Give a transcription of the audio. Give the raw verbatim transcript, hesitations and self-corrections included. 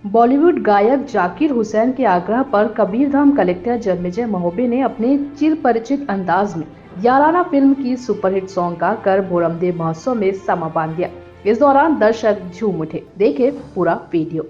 Bollywood गायक जाकिर हुसैन के आग्रह पर कबीरधाम कलेक्टर जन्मेजय महोबे ने अपने चिर परिचित अंदाज में याराना फिल्म की सुपरहिट सॉन्ग गाकर भोरमदेव महोत्सव में समा बांध दिया। इस दौरान दर्शक झूम उठे। देखे पूरा वीडियो।